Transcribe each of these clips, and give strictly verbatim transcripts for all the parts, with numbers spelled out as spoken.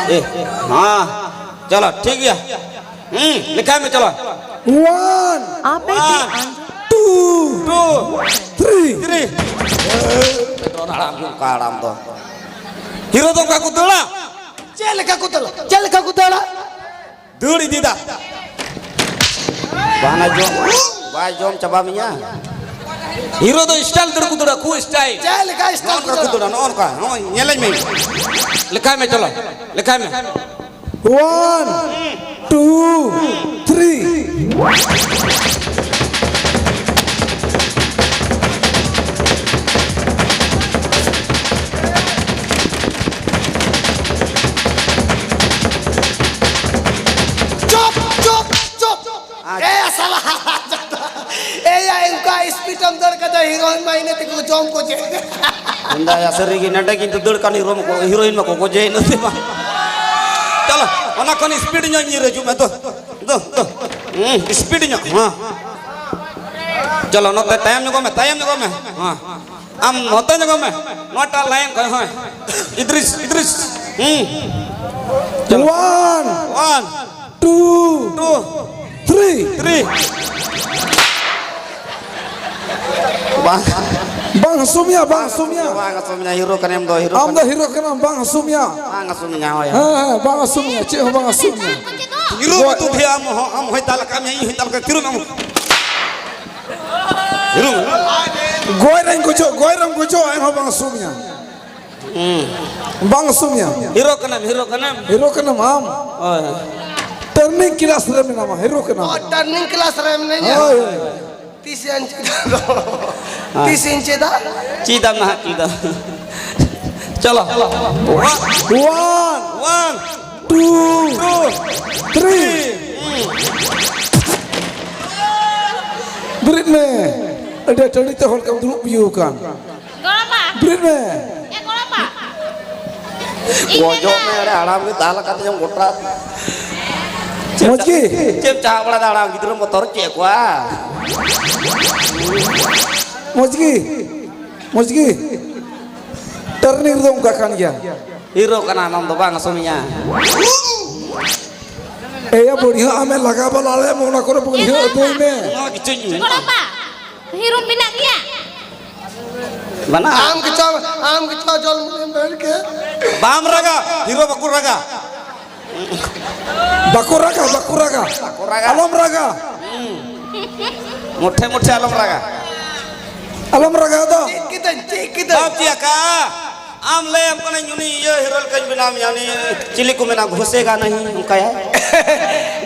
ᱮ, ᱦᱮᱸ, ᱪᱚᱞᱚ, ᱴᱷᱤᱠ ᱜᱮᱭᱟ᱾ ᱦᱩᱸ, ᱞᱮᱠᱷᱟᱭ ᱢᱮ, ᱪᱚᱞᱚ᱾ One, ᱟᱯᱮ two, two, three. Three. Petrol ᱦᱟᱲᱟᱢ ᱜᱮ ᱚᱱᱠᱟ ᱦᱟᱲᱟᱢ ᱫᱚ᱾ ᱦᱤᱨᱳ ᱫᱚ ᱚᱱᱠᱟ ᱠᱚ ᱫᱟᱹᱲᱟ᱾ ᱪᱮᱫ ᱞᱮᱠᱟ ᱠᱚ ᱫᱟᱹᱲᱟ? ᱪᱮᱫ ᱞᱮᱠᱟ ᱠᱚ ᱫᱟᱹᱲᱟ? ᱫᱟᱹᱲ ᱤᱫᱤᱭᱮᱫᱟ᱾ ᱵᱟᱝᱟ ᱡᱚᱢ, ᱵᱟᱭ ᱡᱚᱢ ᱪᱟᱵᱟ ᱢᱮᱭᱟ᱾ ᱦᱤᱨᱳ ᱫᱚ ᱥᱴᱟᱭᱤᱞ ᱫᱟᱹᱲ ᱠᱚ ᱫᱟᱹᱲᱟ, ᱠᱷᱩᱵ ᱥᱴᱟᱭᱤᱞ᱾ ᱪᱮᱫ ᱞᱮᱠᱟ ᱥᱴᱟᱭᱤᱞ ᱱᱚᱜᱼᱚ ᱱᱚᱝᱠᱟ ᱠᱚ ᱠᱚ ᱫᱟᱹᱲᱟ? ᱫᱟᱹᱲᱟ, ᱱᱚᱜᱼᱚ ᱱᱚᱝᱠᱟ᱾ ᱱᱚᱜᱼᱚᱭ ᱧᱮᱞᱟᱹᱧ ᱢᱮ᱾ ᱞᱮᱠᱷᱟᱭ ᱢᱮ, ᱪᱚᱞᱚ᱾ ᱞᱮᱠᱷᱟᱭ ᱢᱮ᱾ One, two, three. ᱪᱩᱯ, ᱪᱩᱯ, ᱪᱩᱯ᱾ ᱟᱪᱪᱷᱟ᱾ ᱮ ᱥᱟᱞᱟ, ᱮᱭᱟ, ᱚᱱᱠᱟ ᱥᱯᱤᱰ ᱮᱢ ᱫᱟᱹᱲ ᱠᱟᱫᱟ, ᱦᱤᱨᱳᱭᱤᱱ ᱢᱟ ᱤᱱᱟᱹ ᱛᱮᱠᱚ ᱡᱚᱢ ᱠᱚ ᱡᱮ᱾ ᱢᱮᱱᱫᱟ, ᱭᱟ, ᱥᱟᱹᱨᱤ ᱜᱮ, ᱱᱚᱰᱮ ᱠᱤᱱᱛᱩ ᱫᱟᱹᱲ ᱠᱟᱱ ᱦᱤᱨᱳ ᱢᱟᱠᱚ, ᱦᱤᱨᱳᱭᱤᱱ ᱢᱟᱠᱚ ᱜᱚᱡᱮ ᱤᱱᱟᱹ ᱛᱮ ᱢᱟ᱾ ᱪᱚᱞᱚ, ᱚᱱᱟ ᱠᱷᱚᱱ ᱥᱯᱤᱰ ᱧᱚᱜ ᱧᱤᱨ ᱦᱤᱡᱩᱜ ᱢᱮ, ᱫᱚ, ᱫᱚ, ᱫᱚ᱾ ᱦᱩᱸ, ᱥᱯᱤᱰ ᱧᱚᱜ, ᱦᱮᱸ᱾ ᱪᱚᱞᱚ, ᱱᱚᱛᱮ ᱛᱟᱭᱚᱢ ᱧᱚᱜᱚᱜ ᱢᱮ, ᱛᱟᱭᱚᱢ ᱧᱚᱜᱚᱜ ᱢᱮ, ᱦᱮᱸ᱾ ᱟᱢ ᱱᱚᱛᱮ ᱧᱚᱜᱚᱜ ᱢᱮ, ᱱᱚᱣᱟᱴᱟᱜ ᱞᱟᱭᱤᱱ ᱠᱷᱚᱱ, ᱦᱳᱭ᱾ ᱤᱫᱨᱤᱥ, ᱤᱫᱨᱤᱥ, ᱦᱩᱸ᱾ ᱪᱚᱞᱚ᱾ One, one, two, two, three. Three. ᱵᱟᱝ᱾ ᱵᱟᱝ ᱦᱟᱹᱥᱩ ᱢᱮᱭᱟ, ᱵᱟᱝ ᱦᱟᱹᱥᱩ ᱢᱮᱭᱟ᱾ ᱵᱟᱝ ᱦᱟᱹᱥᱩ ᱢᱮᱭᱟ, ᱦᱤᱨᱳ ᱠᱟᱱᱟᱢ ᱫᱚ, ᱦᱤᱨᱳ ᱟᱢ ᱫᱚ ᱠᱟᱱᱟᱢ᱾ ᱦᱤᱨᱳ ᱠᱟᱱᱟᱢ, ᱵᱟᱝ ᱦᱟᱹᱥᱩ ᱢᱮᱭᱟ᱾ ᱵᱟᱝ ᱦᱟᱹᱥᱩ ᱢᱮᱭᱟ, ᱦᱳᱭ᱾ ᱦᱮᱸ, ᱦᱮᱸ, ᱵᱟᱝ ᱦᱟᱹᱥᱩ ᱢᱮᱭᱟ, ᱪᱮᱫ ᱦᱚᱸ ᱵᱟᱝ ᱦᱟᱹᱥᱩ ᱢᱮᱭᱟ᱾ ᱦᱤᱨᱳ ᱜᱚᱡ ᱠᱚ ᱛᱩᱫᱮᱭᱟ, ᱟᱢ ᱦᱚᱸ, ᱟᱢ ᱦᱚᱸᱭ ᱫᱟᱞ ᱟᱠᱟᱫ ᱢᱮᱭᱟ, ᱤᱧ ᱦᱚᱸᱭ ᱫᱟᱞ ᱟᱠᱟᱫ, ᱛᱤᱨᱩᱵ ᱟᱢ᱾ ᱦᱤᱨᱳ᱾ ᱜᱚᱡ ᱨᱮᱢ ᱜᱚᱡᱚᱜ, ᱜᱚᱡ ᱨᱮᱢ ᱜᱚᱡᱚᱜ, ᱮᱱᱦᱚᱸ ᱵᱟᱝ ᱦᱟᱹᱥᱩ ᱢᱮᱭᱟ᱾ ᱦᱩᱸ᱾ ᱵᱟᱝ ᱦᱟᱹᱥᱩ ᱢᱮᱭᱟ᱾ ᱦᱤᱨᱳ ᱠᱟᱱᱟᱢ, ᱦᱤᱨᱳ ᱠᱟᱱᱟᱢ᱾ ᱦᱤᱨᱳ ᱠᱟᱱᱟᱢ ᱟᱢ᱾ ᱦᱳᱭ᱾ ᱴᱟᱨᱱᱤᱝ ᱠᱞᱟᱥ ᱨᱮ ᱢᱮᱱᱟᱢᱟ, ᱦᱤᱨᱳ ᱠᱟᱱᱟᱢ᱾ ᱚ, ᱴᱟᱨᱱᱤᱝ ᱠᱞᱟᱥ ᱨᱮ ᱢᱮᱱᱟᱹᱧᱟ᱾ ᱦᱳᱭ, ᱦᱳᱭ᱾ ᱛᱤᱥ ᱤᱧ ᱪᱮᱫᱟ? ᱦᱮᱸ᱾ ᱛᱤᱥ ᱤᱧ ᱪᱮᱫᱟ? ᱪᱮᱫᱟᱢ ᱱᱟᱦᱟᱜ, ᱪᱮᱫᱟᱢ᱾ ᱪᱚᱞᱚ᱾ One. One. Two. Two. Three. ᱵᱮᱨᱮᱫ ᱢᱮ᱾ ᱟᱹᱰᱤ ᱴᱟᱺᱰᱤ ᱛᱮ ᱦᱚᱲ ᱠᱚᱢ ᱫᱩᱲᱩᱵ ᱤᱭᱟᱹ ᱟᱠᱟᱱ᱾ ᱜᱚᱲᱚᱢᱟ᱾ ᱵᱮᱨᱮᱫ ᱢᱮ᱾ ᱮ ᱜᱚᱲᱚᱢᱟ᱾ ᱜᱚᱡᱚᱜ ᱢᱮ, ᱮᱲᱮ ᱦᱟᱲᱟᱢ ᱜᱮ ᱫᱟᱞ ᱟᱠᱟᱫ ᱛᱤᱧᱟᱢ ᱜᱚᱴᱟ᱾ ᱢᱚᱡᱽ ᱜᱮ? ᱪᱮᱫ ᱮᱢ ᱪᱟᱦᱟᱣ ᱵᱟᱲᱟᱭᱮᱫᱟ ᱦᱟᱲᱟᱢ? ᱜᱤᱫᱽᱨᱟᱹᱢ ᱵᱚᱛᱚᱨ ᱦᱚᱪᱚᱭᱮᱫ ᱠᱚᱣᱟ᱾ ᱢᱚᱡᱽ ᱜᱮ? ᱢᱚᱡᱽ ᱜᱮ? ᱴᱟᱨᱱᱤᱝ ᱨᱮᱫᱚ ᱚᱱᱠᱟ ᱠᱟᱱ ᱜᱮᱭᱟ᱾ ᱦᱤᱨᱳ ᱠᱟᱱᱟ ᱟᱢ ᱫᱚ ᱵᱟᱝ ᱥᱚᱢᱤᱭᱟ᱾ ᱮᱭᱟ ᱵᱩᱲᱦᱤ ᱦᱚᱸ ᱟᱢᱮ ᱞᱟᱜᱟ ᱵᱟᱞᱟ ᱞᱮᱢ, ᱚᱱᱟ ᱠᱚᱨᱮ ᱵᱩᱲᱦᱤ ᱦᱚᱸ ᱟᱹᱫᱟᱹᱭ ᱢᱮ᱾ ᱱᱚᱣᱟ ᱠᱤᱪᱷᱩᱧ ᱢᱮᱱᱟ᱾ ᱜᱚᱲᱚᱯᱟ, ᱦᱤᱨᱳ ᱢᱮᱱᱟᱜ ᱜᱮᱭᱟ᱾ ᱵᱟᱱᱟ᱾ ᱟᱢ ᱜᱮᱪᱚ, ᱟᱢ ᱜᱮᱪᱚ ᱡᱚᱞ ᱢᱩᱞᱤᱢ ᱢᱮᱱ ᱠᱮ᱾ ᱵᱟᱢ ᱨᱟᱜᱟ, ᱦᱤᱨᱳ ᱵᱟᱠᱚ ᱨᱟᱜᱟ᱾ ᱵᱟᱠᱚ ᱨᱟᱜᱟ, ᱵᱟᱠᱚ ᱨᱟᱜᱟ᱾ ᱵᱟᱠᱚ ᱨᱟᱜᱟ᱾ ᱟᱞᱚᱢ ᱨᱟᱜᱟ᱾ ᱢᱩᱴᱷᱮ ᱢᱩᱴᱷᱮ ᱟᱞᱚᱢ ᱨᱟᱜᱟ᱾ ᱟᱞᱚᱢ ᱨᱟᱜᱟ ᱫᱚ᱾ ᱪᱮᱫ ᱠᱤᱫᱟᱹᱧ, ᱪᱮᱫ ᱠᱤᱫᱟᱹᱧ? ᱵᱟᱢ ᱪᱮᱫ ᱟᱠᱟᱫᱼᱟ? ᱟᱢ ᱞᱟᱹᱭᱟᱢ ᱠᱟᱹᱱᱟᱹᱧ, ᱩᱱᱤ ᱤᱭᱟᱹ ᱦᱤᱨᱳ ᱞᱮᱠᱟᱧ ᱵᱮᱱᱟᱣ ᱢᱮᱭᱟ, ᱩᱱᱤ ᱪᱤᱞᱤ ᱠᱚ ᱢᱮᱱᱟ, ᱜᱷᱩᱥᱮᱜᱟ ᱱᱟᱦᱤ, ᱚᱱᱠᱟᱭᱟ᱾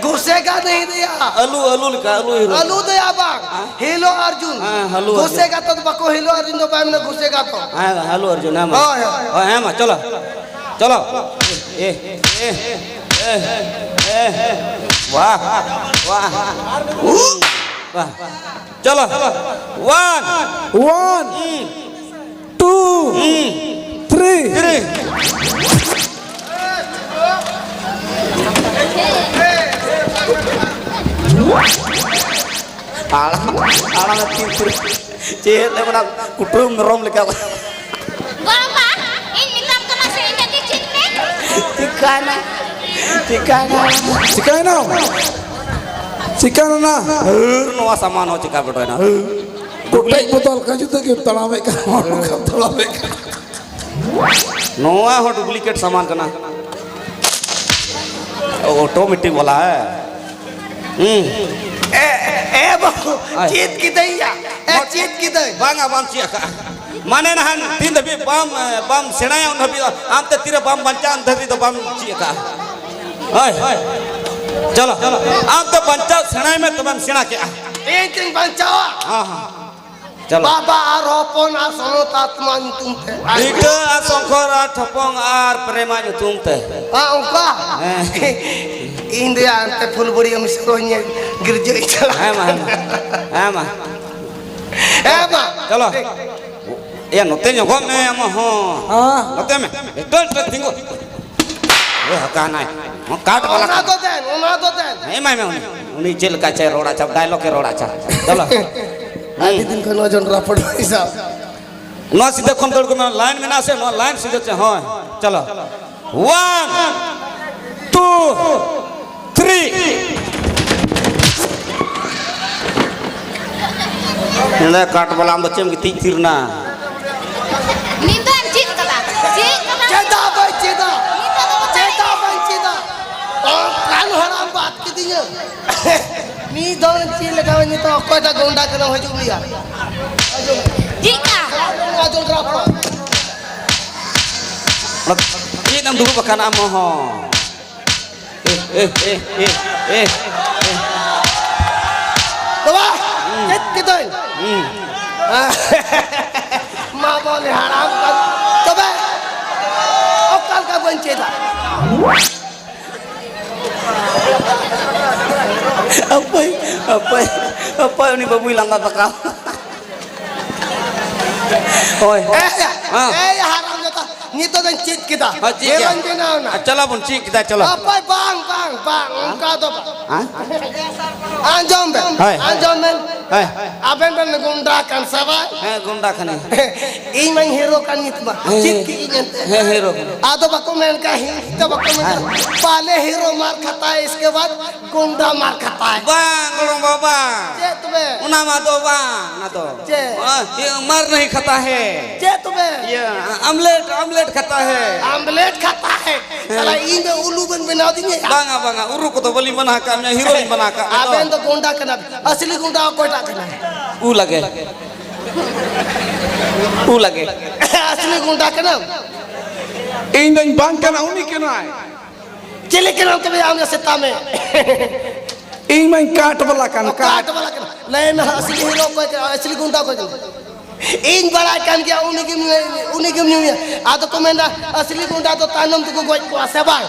ᱜᱷᱩᱥᱮᱜᱟ ᱱᱟᱦᱤ ᱫᱚᱭᱟ᱾ ᱟᱹᱞᱩ, ᱟᱹᱞᱩ ᱞᱮᱠᱟ, ᱟᱹᱞᱩ ᱦᱤᱨᱳ᱾ ᱟᱹᱞᱩ ᱫᱚᱭᱟ ᱵᱟᱝ᱾ ᱦᱮᱸ? ᱦᱤᱞᱳ ᱟᱨᱡᱩᱱ᱾ ᱦᱮᱸ, ᱦᱟᱹᱞᱩ ᱟᱨᱡᱩᱱ᱾ ᱜᱷᱩᱥᱮᱜᱟ ᱛᱚ ᱵᱟᱠᱚ ᱦᱤᱞᱳ ᱟᱨᱡᱩᱱ ᱫᱚ ᱵᱟᱭ ᱢᱮᱱᱟ ᱜᱷᱩᱥᱮᱜᱟ ᱛᱚ᱾ ᱦᱮᱸ, ᱦᱟᱹᱞᱩ ᱟᱨᱡᱩᱱ, ᱦᱮᱸ ᱢᱟ᱾ ᱦᱳᱭ, ᱦᱳᱭ᱾ ᱦᱳᱭ, ᱦᱮᱸ ᱢᱟ, ᱪᱚᱞᱚ᱾ ᱪᱚᱞᱚ᱾ ᱮ, ᱮ, ᱮ, ᱮ, ᱮ, ᱮ, ᱣᱟᱦ, ᱣᱟᱦ, ᱣᱟᱦ᱾ ᱪᱚᱞᱚ, one, one, two, three. Three. ᱟᱲᱟᱝ, ᱟᱲᱟᱝ ᱛᱤᱱ ᱛᱷᱨᱤ᱾ ᱪᱮᱫ ᱞᱮ ᱢᱮᱱᱟ, ᱠᱩᱴᱩᱢ ᱢᱮᱨᱚᱢ ᱞᱮᱠᱟ᱾ ᱜᱚᱲᱚᱢᱵᱟ, ᱤᱧ ᱢᱮᱛᱟᱢ ᱠᱟᱱᱟ ᱥᱮ ᱤᱧ ᱞᱟᱹᱜᱤᱫ ᱪᱮᱫ ᱢᱮ? ᱪᱤᱠᱟᱭᱱᱟ? ᱪᱤᱠᱟᱭᱱᱟ? ᱪᱤᱠᱟᱭᱱᱟᱢ? ᱪᱤᱠᱟᱭᱱᱟ? ᱦᱟᱹᱨ, ᱱᱚᱣᱟ ᱥᱟᱢᱟᱱ ᱦᱚᱸ ᱪᱤᱠᱟ ᱵᱮᱰᱚᱭᱱᱟ? ᱦᱟᱹᱨ᱾ ᱠᱚᱴᱮᱡ ᱵᱚᱫᱚᱞ ᱠᱟᱡᱩ ᱛᱮᱜᱮᱢ ᱛᱟᱲᱟᱢᱮᱫ ᱠᱟᱱᱟ, ᱦᱚᱲ ᱱᱚᱝᱠᱟᱢ ᱛᱟᱲᱟᱢᱮᱫ ᱠᱟᱱᱟ᱾ ᱱᱚᱣᱟ ᱦᱚᱸ duplicate ᱥᱟᱢᱟᱱ ᱠᱟᱱᱟ᱾ automatic ᱵᱟᱞᱟ ᱦᱮ᱾ ᱦᱩᱸ᱾ ᱮ, ᱮ ᱵᱟᱹᱵᱩ, ᱟᱭ᱾ ᱪᱮᱫ ᱠᱤᱫᱟᱹᱧ ᱭᱟ? ᱮ, ᱢᱚ-, ᱪᱮᱫ ᱠᱤᱫᱟᱹᱧ? ᱵᱟᱝᱟ, ᱵᱟᱢ ᱪᱮᱫ ᱟᱠᱟᱫᱼᱟ᱾ ᱢᱟᱱᱮ ᱱᱟᱦᱟᱜ ᱛᱤᱱ ᱫᱷᱟᱹᱵᱤᱡ ᱵᱟᱢ, ᱮ, ᱵᱟᱢ ᱥᱮᱬᱟᱭᱟ, ᱩᱱ ᱫᱷᱟᱹᱵᱤᱡ ᱫᱚ, ᱟᱢ ᱛᱮ ᱛᱤᱨᱮ ᱵᱟᱢ ᱵᱟᱧᱪᱟᱜᱼᱟ, ᱩᱱ ᱫᱷᱟᱹᱵᱤᱡ ᱫᱚ ᱵᱟᱢ ᱪᱮᱫ ᱟᱠᱟᱫᱼᱟ᱾ ᱦᱳᱭ, ᱦᱳᱭ᱾ ᱪᱚᱞᱚ, ᱟᱢ ᱫᱚ ᱵᱟᱧᱪᱟᱣ ᱥᱮᱬᱟᱭ ᱢᱮ, ᱛᱚᱵᱮᱢ ᱥᱮᱬᱟ ᱠᱮᱫᱼᱟ᱾ ᱤᱧ ᱛᱤᱧ ᱵᱟᱧᱪᱟᱣᱟ᱾ ᱦᱮᱸ, ᱦᱮᱸ᱾ ᱪᱚᱞᱚ᱾ ᱵᱟᱵᱟ ᱟᱨ ᱦᱚᱯᱚᱱ ᱟᱨ ᱥᱚᱱᱚᱛ ᱟᱛᱢᱟ ᱧᱩᱛᱩᱢ ᱛᱮ᱾ ᱞᱤᱴᱟᱹ ᱟᱨ ᱥᱚᱝᱠᱚᱨ ᱟᱨ ᱴᱷᱚᱯᱚᱝ ᱟᱨ ᱯᱨᱮᱢᱟ ᱧᱩᱛᱩᱢ ᱛᱮ᱾ ᱦᱮᱸ, ᱚᱱᱠᱟ? ᱦᱮᱸ᱾ ᱤᱧ ᱫᱚ ᱭᱟ ᱚᱱᱛᱮ ᱯᱷᱩᱞᱵᱟᱲᱤᱭᱟᱹ ᱢᱤᱥᱨᱚᱧ ᱜᱤᱨᱡᱟᱹᱧ ᱪᱟᱞᱟᱜ ᱦᱮᱸ ᱢᱟ, ᱦᱮᱸ ᱢᱟ᱾ ᱦᱮᱸ ᱢᱟ᱾ ᱪᱚᱞᱚ᱾ ᱮᱭᱟ, ᱱᱚᱛᱮ ᱧᱚᱜᱚᱜ ᱢᱮ ᱟᱢ ᱦᱚᱸ᱾ ᱦᱮᱸ᱾ ᱱᱚᱛᱮ ᱢᱮ᱾ ᱮᱴᱟᱜ, ᱮᱴᱟᱜ ᱛᱤᱸᱜᱩ᱾ ᱳᱭ ᱦᱟᱠᱟᱱᱟᱭ᱾ ᱦᱚᱸ, ᱠᱟᱴ ᱵᱟᱞᱟ ᱚᱱᱟ ᱠᱟᱱᱟ᱾ ᱫᱚ ᱫᱮᱱ, ᱚᱱᱟ ᱫᱚ ᱫᱮᱱ᱾ ᱦᱮᱸ, ᱮᱢᱟᱭ ᱢᱮ ᱩᱱᱤ᱾ ᱩᱱᱤ ᱪᱮᱫ ᱞᱮᱠᱟ ᱪᱮ ᱨᱚᱲ ᱟᱪᱟ, dialogue ᱮ ᱨᱚᱲ ᱟᱪᱟ᱾ ᱪᱚᱞᱚ᱾ ᱟᱹᱰᱤ ᱫᱤᱱ ᱠᱷᱚᱱ ᱱᱚᱣᱟ ᱡᱚᱱᱰᱨᱟ ᱯᱚᱴᱚᱞ ᱦᱤᱥᱟᱵ᱾ ᱱᱚᱣᱟ ᱥᱤᱫᱷᱟᱹ ᱠᱷᱚᱱ ᱫᱟᱹᱲ ᱠᱚ ᱢᱮ, ᱞᱟᱭᱤᱱ ᱢᱮᱱᱟᱜᱼᱟ ᱥᱮ? ᱱᱚᱣᱟ ᱞᱟᱭᱤᱱ ᱥᱤᱫᱷᱟᱹ ᱪᱮ, ᱦᱳᱭ, ᱪᱚᱞᱚ᱾ One, two, three. ᱱᱚᱰᱮ ᱠᱟᱴ ᱵᱟᱞᱟ, ᱟᱢ ᱫᱚ ᱪᱮᱫ ᱮᱢ ᱜᱤᱛᱤᱡ ᱛᱷᱤᱨ ᱱᱟ? ᱱᱤᱛ ᱫᱚᱧ ᱪᱮᱫ ᱠᱟᱫᱟ᱾ ᱪᱮᱫ ᱠᱟᱫᱟ? ᱪᱮᱫᱟᱜ ᱵᱟᱹᱧ ᱪᱮᱫᱟ? ᱱᱤᱛᱚᱜ ᱫᱚ ᱵᱟᱹᱧ ᱪᱮᱫᱟᱜ ᱵᱟᱹᱧ ᱪᱮᱫᱟ? ᱚ, ᱠᱟᱱ ᱦᱟᱲᱟᱢ ᱵᱟᱫ ᱠᱤᱫᱤᱧᱟ᱾ ᱢᱤᱫ ᱫᱚᱢ ᱪᱮᱫ ᱞᱮᱠᱟ ᱱᱤᱛᱚᱜ ᱚᱠᱚᱭᱴᱟᱜ ᱜᱚᱱᱰᱟ ᱠᱟᱱᱟ ᱦᱤᱡᱩᱜ ᱢᱮᱭᱟ᱾ ᱦᱤᱡᱩᱜ ᱢᱮ᱾ ᱪᱮᱫ ᱠᱟ? ᱟᱸᱡᱚᱢ ᱫᱟᱨᱟ ᱯᱟ᱾ ᱪᱮᱫ ᱮᱢ ᱫᱩᱲᱩᱵ ᱟᱠᱟᱱᱟ ᱟᱢ ᱦᱚᱸ? ᱮ, ᱮ, ᱮ, ᱮ, ᱮ, ᱮ᱾ ᱵᱟᱵᱟ, ᱪᱮᱫ ᱠᱮᱫᱟᱹᱧ? ᱦᱩᱸ᱾ ᱢᱟ ᱵᱚᱞᱮ ᱦᱟᱲᱟᱢ ᱠᱟᱱ᱾ ᱛᱚᱵᱮ ᱚᱠᱟ ᱞᱮᱠᱟ ᱵᱟᱹᱧ ᱪᱮᱫᱟ? ᱦᱟᱯᱳᱭ, ᱦᱟᱯᱳᱭ, ᱦᱟᱯᱳᱭ, ᱩᱱᱤ ᱵᱟᱹᱵᱩᱭ ᱞᱟᱸᱫᱟ ᱛᱟᱠᱟᱣ᱾ ᱦᱳᱭ᱾ ᱮᱭ, ᱦᱮᱸ᱾ ᱮᱭ, ᱦᱟᱨᱟᱢ ᱡᱟᱫᱟ, ᱱᱤᱛᱚᱜ ᱫᱚᱧ ᱪᱮᱫ ᱠᱮᱫᱟ᱾ ᱦᱮᱸ, ᱪᱮᱫ ᱦᱮᱨᱳᱧ ᱠᱮᱫᱟ? ᱵᱮᱱᱟᱣ ᱮᱱᱟ᱾ ᱟᱨ ᱪᱟᱞᱟᱣ ᱵᱚᱱ ᱪᱮᱫ ᱠᱮᱫᱟ, ᱪᱟᱞᱟᱣ᱾ ᱦᱟᱯᱳᱭ, ᱵᱟᱝ, ᱵᱟᱝ, ᱵᱟᱝ, ᱚᱱᱠᱟ ᱫᱚ ᱵᱟᱝ᱾ ᱦᱮᱸ? ᱟᱸᱡᱚᱢ ᱵᱮᱱ, ᱦᱳᱭ᱾ ᱟᱸᱡᱚᱢ ᱵᱮᱱ᱾ ᱦᱳᱭ᱾ ᱟᱵᱮᱱ ᱵᱮᱱ ᱜᱩᱱᱰᱟ ᱠᱟᱱ ᱥᱮ ᱵᱟᱝ? ᱦᱮᱸ, ᱜᱩᱱᱰᱟ ᱠᱟᱱᱟᱹᱧ᱾ ᱤᱧ ᱢᱟᱧ ᱦᱮᱨᱳ ᱠᱟᱱ ᱱᱤᱛ ᱢᱟ᱾ ᱦᱮᱸ᱾ ᱪᱮᱫ ᱠᱮᱫ ᱤᱧ ᱮᱱᱛᱮ? ᱦᱮᱸ, ᱦᱮᱨᱳ ᱠᱟᱱᱟ᱾ ᱟᱫᱚ ᱵᱟᱠᱚ ᱢᱮᱱ ᱠᱟᱜ, ᱦᱤ-, ᱦᱤᱛᱟ ᱵᱟᱠᱚ ᱢᱮᱱ ᱠᱟᱜ, ᱦᱮᱸ᱾ ᱯᱟᱦᱞᱮ ᱦᱮᱨᱳ ᱢᱟᱨ ᱠᱷᱟᱛᱟ ᱦᱮ, ᱤᱥᱠᱮ ᱵᱟᱫ ᱜᱩᱱᱰᱟ ᱢᱟᱨ ᱠᱷᱟᱛᱟ ᱦᱮ᱾ ᱵᱟᱝ, ᱜᱚᱲᱚᱢ ᱵᱟᱵᱟ᱾ ᱪᱮᱫ ᱛᱚᱵᱮ? ᱚᱱᱟ ᱢᱟ ᱫᱚ ᱵᱟᱝ, ᱚᱱᱟ ᱫᱚ᱾ ᱪᱮᱫ? ᱚ, ᱤᱭᱟᱹ, ᱢᱟᱨ ᱱᱟᱦᱤ ᱠᱷᱟᱛᱟ ᱦᱮ᱾ ᱪᱮᱫ ᱛᱚᱵᱮ? ᱤᱭᱟᱹ, ᱟᱢᱞᱮᱴ, ᱟᱢᱞᱮᱴ ᱠᱷᱟᱛᱟ ᱦᱮ᱾ ᱟᱢᱞᱮᱴ ᱠᱷᱟᱛᱟ ᱦᱮ᱾ ᱦᱮᱸ᱾ ᱥᱟᱞᱟ, ᱤᱧ ᱫᱚ ᱩᱞᱩ ᱵᱮᱱ ᱵᱮᱱᱟᱣ ᱫᱤᱧᱟ? ᱵᱟᱝᱟ, ᱵᱟᱝᱟ, ᱩᱨᱩ ᱠᱚᱫᱚ ᱵᱟᱹᱞᱤᱧ ᱵᱮᱱᱟᱣ ᱠᱟᱜ ᱢᱮᱭᱟ, ᱦᱤᱨᱳ ᱞᱤᱧ ᱵᱮᱱᱟᱣ ᱠᱟᱜ ᱢᱮᱭᱟ ᱫᱚ᱾ ᱟᱵᱮᱱ ᱫᱚ ᱜᱩᱱᱰᱟ ᱠᱟᱱᱟ ᱵᱮᱱ᱾ ᱟᱥᱞᱤ ᱜᱩᱱᱰᱟ ᱚᱠᱚᱭᱴᱟᱜ ᱠᱟᱱᱟᱭ? ᱩ ᱞᱟᱜᱮ᱾ ᱩ ᱞᱟᱜᱮ᱾ ᱟᱥᱞᱤ ᱜᱩᱱᱰᱟ ᱠᱟᱱᱟᱢ? ᱤᱧ ᱫᱚᱧ ᱵᱟᱝ ᱠᱟᱱᱟ, ᱩᱱᱤ ᱠᱟᱱᱟᱭ᱾ ᱪᱤᱞᱤ ᱠᱟᱱᱟᱢ ᱛᱚᱵᱮ ᱟᱢ ᱫᱚ ᱥᱮᱛᱟ ᱢᱮ? ᱤᱧ ᱢᱟᱧ ᱠᱟᱴ ᱵᱟᱞᱟ ᱠᱟᱱ, ᱠᱟᱴ᱾ ᱠᱟᱴ ᱵᱟᱞᱟ ᱠᱟᱱᱟ᱾ ᱞᱟᱹᱭ ᱢᱮ, ᱟᱥᱞᱤ ᱦᱤᱨᱳ ᱚᱠᱚᱭ ᱠᱟᱱᱟ? ᱟᱥᱞᱤ ᱜᱩᱱᱰᱟ ᱚᱠᱚᱭ ᱠᱟᱱᱟ? ᱤᱧ ᱵᱟᱲᱟᱭ ᱠᱟᱱ ᱜᱮᱭᱟ, ᱩᱱᱤ ᱜᱮᱢ, ᱩᱱᱤ ᱜᱮᱢ ᱧᱩᱭᱟ᱾ ᱟᱫᱚ ᱠᱚ ᱢᱮᱱᱫᱟ, ᱟᱥᱞᱤ ᱜᱩᱱᱰᱟ ᱫᱚ ᱛᱟᱭᱱᱚᱢ ᱛᱮᱠᱚ ᱜᱚᱡ ᱠᱚᱣᱟ, ᱥᱮ ᱵᱟᱝ?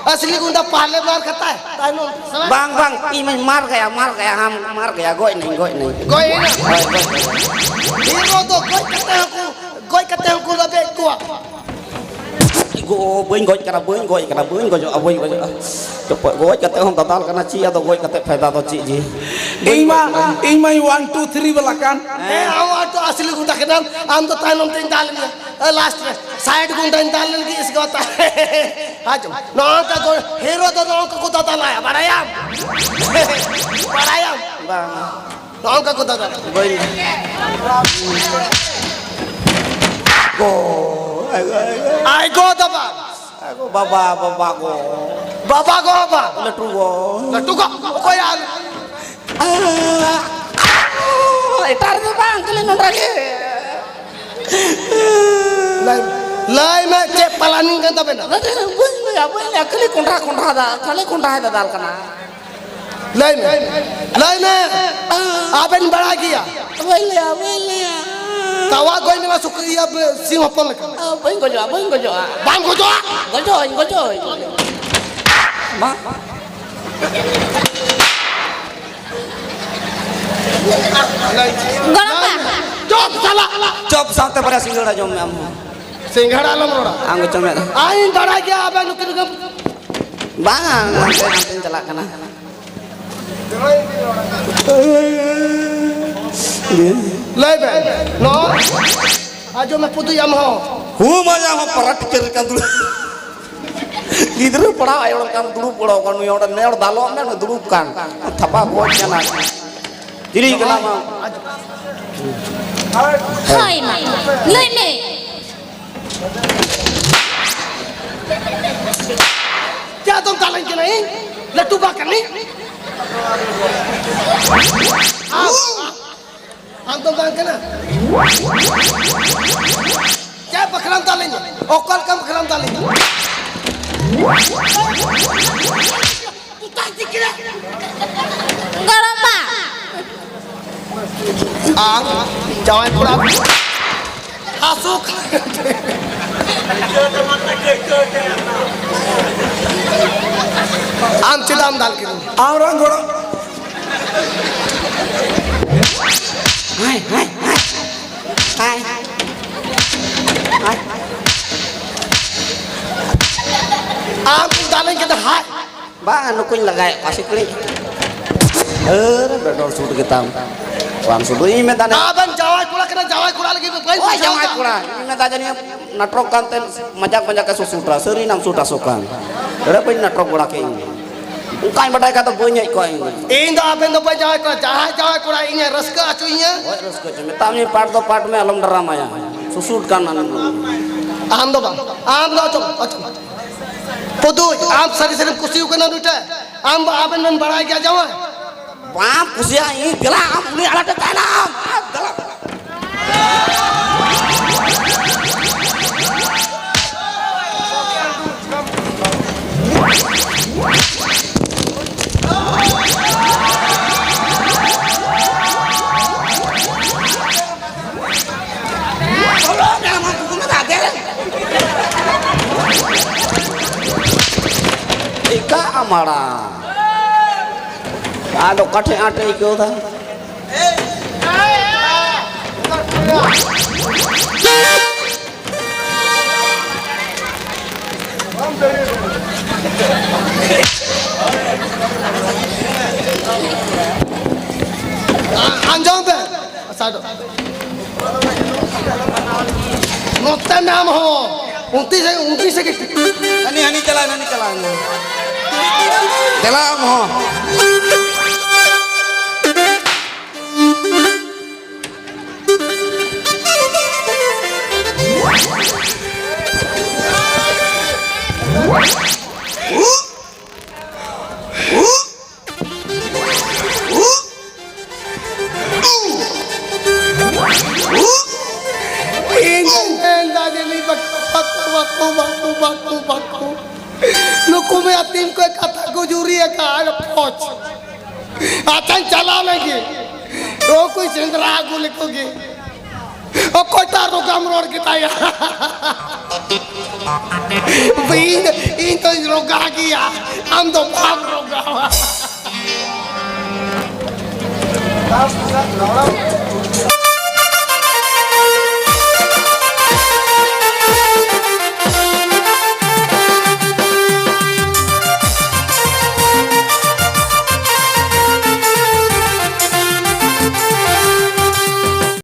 ᱟᱥᱞᱤ ᱜᱩᱱᱰᱟ ᱯᱟᱦᱞᱮ ᱢᱟᱨ ᱠᱷᱟᱛᱟ ᱦᱮ, ᱛᱟᱭᱱᱚᱢ, ᱥᱮ ᱵᱟᱝ? ᱵᱟᱝ, ᱵᱟᱝ, ᱤᱧ ᱢᱟᱧ ᱢᱟᱨ ᱜᱟᱭᱟ, ᱢᱟᱨ ᱜᱟᱭᱟ, ᱦᱟᱢ, ᱢᱟᱨ ᱜᱟᱭᱟ, ᱜᱚᱡ ᱱᱟᱹᱧ, ᱜᱚᱡ ᱱᱟᱹᱧ᱾ ᱜᱚᱡ ᱮᱱᱟ? ᱦᱳᱭ, ᱜᱚᱡ ᱱᱟᱹᱧ᱾ ᱦᱤᱨᱳ ᱫᱚ ᱜᱚᱡ ᱠᱟᱛᱮ ᱦᱚᱸᱠᱚ, ᱜᱚᱡ ᱠᱟᱛᱮ ᱦᱚᱸᱠᱚ ᱞᱮᱵᱮᱫ ᱠᱚᱣᱟ᱾ ᱜᱚ, ᱵᱟᱹᱧ ᱜᱚᱡ ᱠᱟᱱᱟ, ᱵᱟᱹᱧ ᱜᱚᱡ ᱠᱟᱱᱟ, ᱵᱟᱹᱧ ᱜᱚᱡᱚᱜᱼᱟ, ᱵᱟᱹᱧ ᱜᱚᱡᱚᱜᱼᱟ᱾ ᱪᱚᱯᱚᱡ ᱜᱚᱡ ᱠᱟᱛᱮ ᱦᱚᱸ ᱫᱟᱫᱟᱞ ᱠᱟᱱᱟ, ᱪᱮᱫ ᱟᱫᱚ ᱜᱚᱡ ᱠᱟᱛᱮ ᱯᱷᱟᱭᱫᱟ ᱫᱚ ᱪᱮᱫ ᱡᱮ? ᱤᱧ ᱢᱟ, ᱤᱧ ᱢᱟ one two three ᱵᱟᱞᱟ ᱠᱟᱱ᱾ ᱦᱮᱸ, ᱟᱢ ᱟᱨ ᱛᱚ ᱟᱥᱞᱤ ᱜᱩᱸᱰᱟ ᱠᱟᱱᱟᱢ, ᱟᱢ ᱫᱚ ᱛᱟᱭᱱᱚᱢ ᱛᱮᱧ ᱫᱟᱞ ᱢᱮᱭᱟ᱾ ᱮ, last ᱨᱮ side ᱜᱩᱸᱰᱟᱧ ᱫᱟᱞ ᱞᱮᱱ ᱜᱮ, ᱤᱥᱠᱮ ᱵᱟᱫ ᱟᱡᱚᱢ, ᱱᱚᱝᱠᱟ ᱠᱚ ᱦᱤᱨᱳ ᱫᱚ ᱱᱚᱝᱠᱟ ᱠᱚ ᱫᱟᱫᱟᱞᱟᱭᱟ, ᱵᱟᱲᱟᱭᱟᱢ? ᱵᱟᱲᱟᱭᱟᱢ? ᱵᱟᱝ᱾ ᱱᱚᱝᱠᱟ ᱠᱚ ᱫᱟᱫᱟᱞᱟᱭᱟ᱾ ᱵᱟᱹᱧ᱾ ᱜᱚ, ᱟᱭ ᱜᱚ, ᱟᱭ ᱜᱚ᱾ ᱟᱭ ᱜᱚ ᱫᱟᱫᱟ᱾ ᱟᱭ ᱜᱚ ᱵᱟᱵᱟ, ᱵᱟᱵᱟ ᱜᱚ᱾ ᱵᱟᱵᱟ ᱜᱚ ᱵᱟᱵᱟ᱾ ᱞᱟᱹᱴᱩ ᱜᱚ᱾ ᱞᱟᱹᱴᱩ ᱜᱚ᱾ ᱚᱠᱚᱭ ᱟᱨ? ᱮᱴᱟᱜ ᱨᱮᱫᱚ ᱵᱟᱝ, ᱠᱷᱟᱹᱞᱤ ᱱᱚᱰᱨᱟ ᱜᱮ᱾ ᱞᱟᱹᱭ, ᱞᱟᱹᱭ ᱢᱮ, ᱪᱮᱫ planning ᱠᱟᱱ ᱛᱟᱵᱮᱱᱟ? ᱵᱟᱹᱧ ᱞᱟᱹᱭᱟ, ᱵᱟᱹᱧ ᱞᱟᱹᱭᱟ, ᱠᱷᱟᱹᱞᱤ ᱠᱚᱸᱰᱷᱟ, ᱠᱚᱸᱰᱷᱟ ᱫᱟ, ᱠᱷᱟᱹᱞᱤ ᱠᱚᱸᱰᱷᱟᱭ ᱫᱟᱫᱟᱞ ᱠᱟᱱᱟ᱾ ᱞᱟᱹᱭ ᱢᱮ, ᱞᱟᱹᱭ ᱢᱮ, ᱟᱵᱮᱱ ᱵᱟᱲᱟᱭ ᱜᱮᱭᱟ? ᱵᱟᱹᱧ ᱞᱟᱹᱭᱟ, ᱵᱟᱹᱧ ᱞᱟᱹᱭᱟ᱾ ᱛᱟᱣᱟ ᱜᱚᱡ ᱢᱮᱱᱟ ᱥᱩᱠᱨᱤ, ᱤᱭᱟᱹ, ᱥᱤᱢ ᱦᱚᱯᱚᱱ ᱞᱮᱠᱟ᱾ ᱵᱟᱹᱧ ᱜᱚᱡᱚᱜᱼᱟ, ᱵᱟᱹᱧ ᱜᱚᱡᱚᱜᱼᱟ᱾ ᱵᱟᱢ ᱜᱚᱡᱚᱜᱼᱟ? ᱜᱚᱡᱚᱜ ᱟᱹᱧ, ᱜᱚᱡᱚᱜ ᱟᱹᱧ᱾ ᱢᱟ᱾ ᱜᱚᱲᱚᱢᱵᱟ᱾ ᱪᱚᱯ ᱥᱟᱞᱟ᱾ ᱪᱚᱯ ᱥᱟᱶᱛᱮ ᱵᱟᱨᱭᱟ ᱥᱤᱸᱜᱟᱹᱲᱟ ᱡᱚᱢ ᱢᱮ ᱟᱢ ᱦᱚᱸ᱾ ᱥᱤᱸᱜᱟᱹᱲᱟ ᱟᱞᱚᱢ ᱨᱚᱲᱟ᱾ ᱟᱢ ᱜᱮ ᱪᱚᱢᱮᱫ᱾ ᱟᱹᱧ ᱵᱟᱲᱟᱭ ᱜᱮᱭᱟ ᱟᱵᱮᱱ ᱱᱩᱠᱤᱱ ᱫᱚ᱾ ᱵᱟᱝ, ᱦᱟᱱᱛᱮ, ᱦᱟᱱᱛᱮᱧ ᱪᱟᱞᱟᱜ ᱠᱟᱱᱟ᱾ ᱞᱟᱹᱭ ᱵᱮᱱ᱾ ᱱᱚᱜᱼᱚᱭ᱾ ᱟᱸᱡᱚᱢ ᱢᱮ ᱯᱩᱛᱩᱭ ᱟᱢ ᱦᱚᱸ᱾ ᱦᱩ ᱢᱟᱭᱟ ᱦᱚᱸ ᱯᱟᱨᱟ ᱴᱤᱪᱟᱨ ᱠᱟᱱ ᱫᱩᱲᱩᱵ᱾ ᱜᱤᱫᱽᱨᱟᱹ ᱯᱟᱲᱦᱟᱣ ᱟᱭᱳ ᱠᱟᱱ ᱫᱩᱲᱩᱵ ᱜᱚᱲᱚ ᱠᱟᱱ ᱱᱩᱭ ᱚᱸᱰᱮ ᱱᱮ ᱦᱚᱲ ᱫᱟᱞᱚᱵ ᱢᱮ, ᱱᱩᱭ ᱫᱩᱲᱩᱵ ᱠᱟᱱ᱾ ᱛᱷᱟᱯᱟ ᱜᱚᱡ ᱠᱟᱱᱟ᱾ ᱪᱤᱞᱤ ᱠᱟᱱᱟ ᱢᱟ? ᱦᱳᱭ ᱢᱟ, ᱞᱟᱹᱭ ᱢᱮ᱾ ᱪᱮᱫ ᱟᱫᱚᱢ ᱫᱟᱞᱟᱹᱧ ᱠᱟᱱᱟ ᱤᱧ? ᱞᱟᱹᱴᱩ ᱵᱟ ᱠᱟᱹᱱᱟᱹᱧ? ᱟᱢ, ᱟᱢ ᱫᱚ ᱵᱟᱝ ᱠᱟᱱᱟ? ᱪᱮᱫ ᱵᱟᱠᱷᱨᱟᱢ ᱫᱟᱞᱟᱹᱧᱟ? ᱚᱠᱟ ᱞᱮᱠᱟ ᱵᱟᱠᱷᱨᱟᱢ ᱫᱟᱞᱟᱹᱧᱟ? ᱜᱚᱲᱚᱢᱵᱟ᱾ ᱟᱨ ᱡᱟᱶᱟᱭ ᱠᱚᱲᱟ ᱦᱟᱹᱥᱩ ᱠᱷᱟᱱ᱾ ᱟᱢ ᱪᱮᱫᱟᱜ ᱮᱢ ᱫᱟᱞ ᱠᱤᱫᱤᱧᱟ? ᱟᱢ ᱨᱮᱱ ᱜᱚᱲᱚ᱾ ᱦᱟᱭ, ᱦᱟᱭ, ᱦᱟᱭ᱾ ᱦᱟᱭ᱾ ᱦᱟᱭ᱾ ᱟᱢ ᱤᱧ ᱫᱟᱞᱮᱧ ᱠᱟᱱᱟ, ᱦᱟᱭ᱾ ᱵᱟᱝ, ᱱᱩᱠᱩᱧ ᱞᱟᱜᱟᱭᱮᱫ ᱠᱚᱣᱟ ᱥᱤᱠᱲᱤ᱾ ᱟᱨ ᱵᱮᱰᱚᱞ ᱥᱩᱴ ᱜᱮᱛᱟᱢ᱾ ᱵᱟᱝ ᱥᱩᱫᱷᱩ ᱤᱧ ᱢᱮᱛᱟᱫᱮ᱾ ᱟᱵᱮᱱ ᱡᱟᱶᱟᱭ ᱠᱚᱲᱟ ᱠᱟᱱᱟ, ᱡᱟᱶᱟᱭ ᱠᱚᱲᱟ ᱞᱟᱹᱜᱤᱫ ᱫᱚ ᱵᱟᱹᱧ ᱳᱭ ᱡᱟᱶᱟᱭ ᱠᱚᱲᱟ, ᱤᱧ ᱢᱮᱛᱟ ᱡᱟᱹᱱᱤᱡ ᱱᱟᱴᱚᱠ ᱠᱟᱱᱛᱮ ᱢᱟᱡᱟᱠ ᱢᱟᱡᱟᱠ ᱮ ᱥᱩᱥᱩᱴᱟ, ᱥᱟᱹᱨᱤ ᱱᱟᱢ ᱥᱩᱴᱟ ᱥᱚᱠᱟᱱ᱾ ᱮᱲᱮ ᱵᱟᱹᱧ ᱱᱟᱴᱚᱠ ᱵᱟᱲᱟ ᱠᱮᱫ ᱤᱧ᱾ ᱚᱱᱠᱟᱧ ᱵᱟᱰᱟᱭ ᱠᱷᱟᱡ ᱫᱚ ᱵᱟᱹᱧ ᱦᱮᱡ ᱠᱚᱜᱼᱟ ᱤᱧ ᱫᱚ᱾ ᱤᱧ ᱫᱚ ᱟᱵᱮᱱ ᱫᱚ ᱵᱟᱹᱧ ᱡᱟᱶᱟᱭ ᱠᱚᱲᱟ, ᱡᱟᱦᱟᱸᱭ ᱡᱟᱶᱟᱭ ᱠᱚᱲᱟ ᱤᱧᱮ ᱨᱟᱹᱥᱠᱟᱹ ᱦᱚᱪᱚ ᱤᱧᱟ᱾ ᱦᱳᱭ, ᱨᱟᱹᱥᱠᱟᱹ ᱦᱚᱪᱚ᱾ ᱢᱮᱛᱟᱜ ᱢᱮ ᱯᱟᱴ ᱫᱚ ᱯᱟᱴ ᱢᱮ, ᱟᱞᱚᱢ ᱰᱨᱟᱢᱟᱭᱟ᱾ ᱥᱩᱥᱩᱴ ᱠᱟᱱ ᱟᱢ ᱫᱚ᱾ ᱟᱢ ᱫᱚ ᱵᱟᱝ, ᱟᱢ ᱫᱚ ᱚᱪᱚᱜ, ᱚᱪᱚᱜ᱾ ᱯᱩᱫᱩᱡ, ᱟᱢ ᱥᱟᱹᱨᱤ ᱥᱟᱹᱨᱤᱢ ᱠᱩᱥᱤ ᱟᱠᱟᱱᱟ ᱱᱩᱭ ᱴᱷᱮᱱ? ᱟᱢ ᱵᱟ-, ᱟᱵᱮᱱ ᱵᱮᱱ ᱵᱟᱲᱟᱭ ᱜᱮᱭᱟ ᱡᱟᱶᱟᱭ? ᱵᱟᱢ ᱠᱩᱥᱤᱭᱟᱜᱼᱟ, ᱤᱧ ᱫᱮᱞᱟ, ᱟᱢ ᱩᱱᱤ ᱟᱲᱟᱝ ᱛᱮ ᱛᱟᱦᱮᱱᱟ, ᱟᱢ, ᱟᱢ, ᱫᱮᱞᱟ᱾ ᱪᱤᱠᱟᱹᱜ ᱟᱢ ᱟᱲᱟᱝ? ᱟᱫᱚ ᱚᱠᱟ ᱴᱷᱮᱡ ᱟᱸᱴᱮ ᱟᱹᱭᱠᱟᱹᱣ ᱫᱟ? ᱟᱸᱡᱚᱢ ᱯᱮ᱾ ᱱᱚᱛᱮ ᱢᱮ ᱟᱢ ᱦᱚᱸ᱾ ᱩᱱᱛᱤᱥ ᱥᱮ, ᱩᱱᱛᱤᱥ ᱥᱮ ᱠᱤ? ᱦᱟᱹᱱᱤ, ᱦᱟᱹᱱᱤ ᱪᱟᱞᱟᱣ, ᱦᱟᱹᱱᱤ ᱪᱟᱞᱟᱣ᱾ ᱫᱮᱞᱟ ᱟᱢ ᱦᱚᱸ᱾ ᱤᱧ ᱫᱚᱧ ᱢᱮᱱᱫᱟ ᱡᱮ ᱱᱩᱭ ᱵᱟᱠᱚ, ᱵᱟᱠᱚ, ᱵᱟᱠᱚ, ᱵᱟᱠᱚ, ᱵᱟᱠᱚ, ᱵᱟᱠᱚ᱾ ᱱᱩᱠᱩ ᱢᱟ ᱟᱹᱛᱤᱧ ᱠᱚ ᱠᱟᱛᱷᱟ ᱠᱚ ᱡᱩᱨᱤ ᱟᱠᱟᱫ ᱯᱚᱪ᱾ ᱟᱪᱪᱷᱟᱧ ᱪᱟᱞᱟᱣ ᱞᱮᱱ ᱜᱮ᱾ ᱩᱱᱠᱩᱧ ᱥᱮᱸᱫᱽᱨᱟ ᱟᱹᱜᱩ ᱞᱮᱠᱚ ᱜᱮ᱾ ᱚᱠᱚᱭᱴᱟᱜ ᱨᱳᱜᱟᱢ ᱨᱚᱲ ᱠᱮᱫᱟᱭᱟ? ᱤᱧ ᱫᱚ, ᱤᱧ ᱫᱚᱧ ᱨᱳᱜᱟ ᱜᱮᱭᱟ, ᱟᱢ ᱫᱚ ᱵᱟᱢ ᱨᱳᱜᱟᱣᱟ᱾